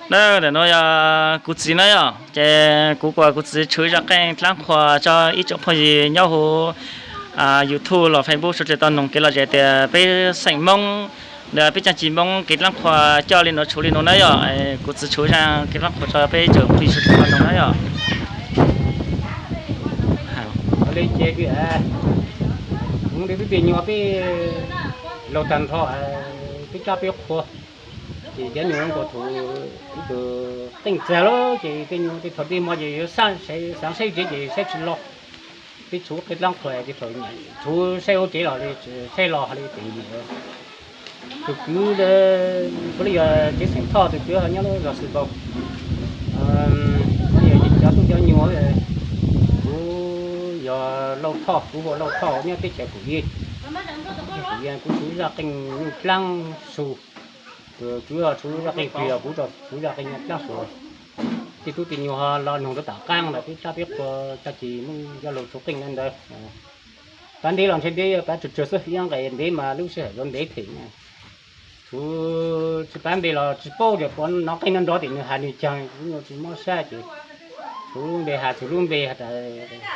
Ntawm no yog kuv txiv na yom, ces kuv kuas kuv txiv tshuv zaj qeej dlaab qhuas tso ib tsoom phooj ywg nyob huv YouTube los Facebook sawv daws tau noog kev lom zem tias peb xeem Moob, peb caag ci Moob kev dlaab qhuas coj li nuav tshuv li nuav na yom. Kuv txiv tshuv zaj kev dlaab qhuas tso peb tsoom phooj ywg sawv daws tau noog na yom. Li ces kuv twb tig nyuas peb laug tag nrho, peb coj peb qhua, ces cov nyuas nkaus thaum ib tug qeej txag lawm ces tej nyuas tej thaum tej hmo ces yuav xaav saib tsev ces saib tsis los. Peb tshuv qeej dlaab qhuas ces thaum tshuv saib hauv tsev los li saib los hais li tus kwv, puav leej yog tsev xeem Thoj tus kwv ho nyob lub zos Xwm Nkaus. Yog cov tub cov nyuas, kuv yog Lauj Thoj, kuv hu ua Lauj Thoj nyob teb chaws Pum Yig. Pum Yig kuv tshuv zaj qeej dlaab su, kuv tshuv zaj qeej plig, kuv tshuv zaj qeej dlaab su. Tej tub tej nyuas ho los noog rau tom qaab ntawd peb coj peb qhua coj ci Moob coj lug tshuv qeej ntawd. Pav ntev los ntshe ntev, pav tsawg tsawg xwb, ib nqes ntev mas lub sij hawm yuav ntev them. Tshuv tsis pav npe los tsis paub tias puas nov qeej nrov nrov tim nws has nws caag, kuv tsis mob sab ces tshuv lub npe has txug lub npe has tas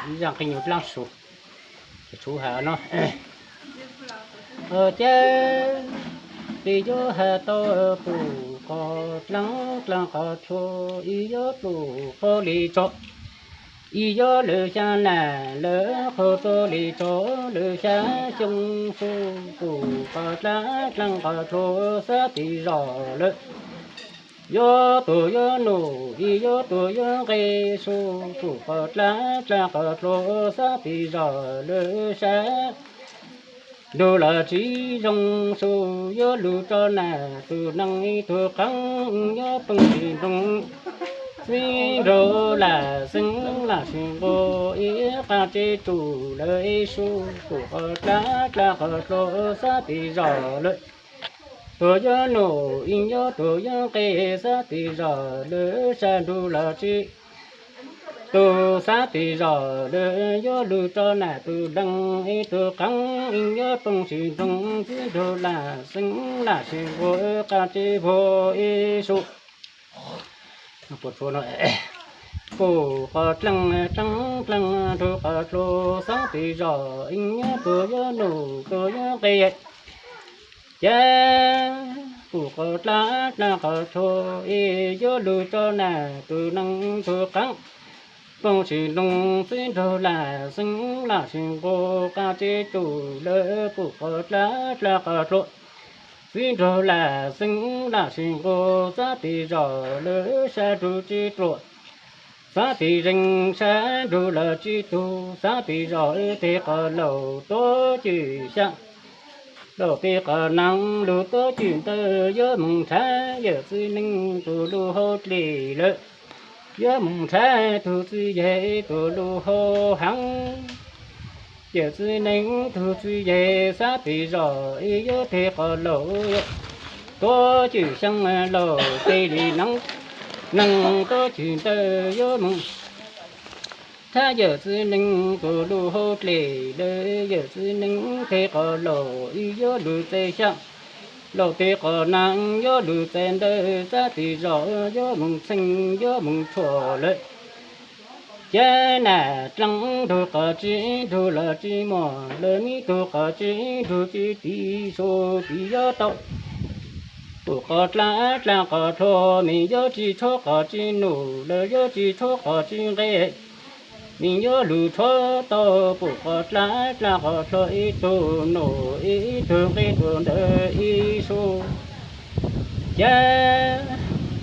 ib zaj qeej dlaab su. Tshuv has no, ces peb yuav has tau pum qos dlaab dlaab qos tshua, ib yuav pum qos li tso, ib yuav lwm xya nam lawm qhov txuas li tso, lwm xya xyoo su, pum qos dlaab dlaab qos tshua xab tis zos lawm. Yuav tuag yuav num ib yuav tuag yuav nqe su, pum qos dlaab dlaab qos tshua xab tis zos lawm sab. Nrug los tsis zoo su, yuav lug rua nam tug neeg ib tug qeej, yuav poob tsis nroo xib nraug lam xeeb lam sis nqua ib qab tseb rus lawm ib su, pum qos dlaab dlaab qos tshua xab tis zos lawm. Tuag yuav num ib yuav tuag yuav nqe xab tis zos lawm sab, nrug los tsis tug xab tis zos lawm, yuav lug rua nam tug neeg ib tug qeej, yuav poob tsis nroo xib nraug lam xeeb lam sis nqua qab tseb vuag ib su. Pum qos dlaab dlaab dlaab tshua xab tis zos, yuav tuag yuav num tuag yuav nqe ces pum qos dlaab dlaab qos tshua, yuav lug rua nam tug neeg tug qeej, poob tsis nroo xib nraug lam xeeb lam sis nqua qab tseb rus lawm, pum qos dlaab dlaab qos tshua xib nraug lam xeeb lam sis nqua xab tis zos lawm sab, nrug tsis ruam xab tis zeeg sab, nrug los tsis tug xab tis zos, tes qos laum tuab cwm xyaa, laum tes qos nees lug tuab cwm ntawd, yuav moog nrhav yawm txiv neej tug lub hauv dlej lawm, yuav moog nrhav tug txiv yawg tug lub hauv heev. Yawm txiv neej tug txiv yawg xab tis zos, yuav tes qos laum tuab cwm xyaa, laum tes li nees, nees tuab cwm ntawd, yuav moog nrhav yawm txiv neej tug lub hauv dlej lawm, yawm txiv neej tes qos laum yuav lug txais xyaa, laum tes qos nees yuav lug txais ntawd, xab tis zos yuav moog txheej yuav moog tshuam lawm. Ces nam dlaab nrug qos tsib nrug los tsis muaj lawm, mib tug qos tsib nrug tsis tiv su, tiv yuav tau pum qos dlaab dlaab qos tshua, mib yuav tsis tshuab qos tsib num lawm, yuav tsis tshuab qos tsib nqe, mib yuav lug tshuab tau pum qos dlaab dlaab qos tshua, ib tug num ib tug nqe tuaj ntawd ib su. Ces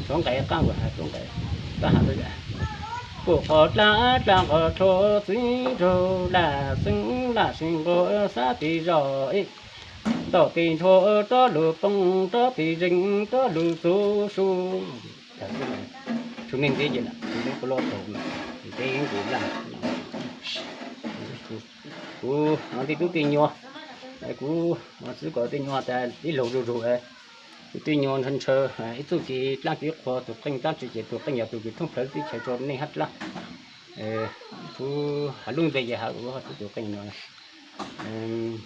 tshuab nqe qaab, tshuab nqe, pum qos dlaab dlaab qos tshua, txiv nraug lam xeeb lam sis nqua xab tis zos, tau tes ntshua rov lug poob, rov tes zeeg rov lug txug su. Tshuav neeg ntxiv ces kuv lub tau ntev kuv laj. Kuv tej tub tej nyuas, kuv xwv kom tej nyuas tas ib laug zug zug, tub tej nyuas ntshaw ntshaw ib txuj kev dlaab kev qhua, tug qeej dlaab tsi ces tug qeej yog tug kws thoob plawg teb chaws rua neej hab dlaab. Kuv has lub npe ces has ua tug qeej no.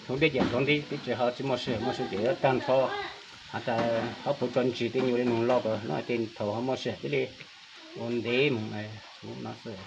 Hauv dlej ces hauv ntej peb tsis ho tsis muaj sij hawm, muaj sij hawm ces yuav tag nrho Has tas ob puas tso ntsis tej nyuag li moog loj ko no tej thaum ho muaj sij hawm thiaj li ua ntev moog no xwb.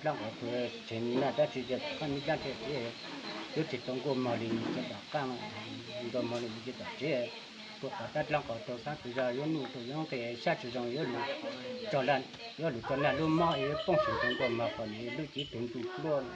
dlaab qhov tsev naj dlaab tsi ces koj nij dlaab tsi, yuav tsis tau nkuaj mog li nws cov tom qaab, nkuaj mog li nws cov tom tsev, kuj qhov dlaab dlaab qhov rau xaab tsis zog yuav nuj tug yuav nqi xyab tsis zoo yuav lug, yuav lug tso naj lub mob yuav poob saum tau nkuaj mog kom nws lub cev tug ntuj pluaj.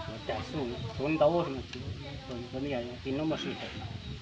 Ua cas xub tuav ntaub, tus ntxhais me nyuam txiv hnub muaj sij hawm.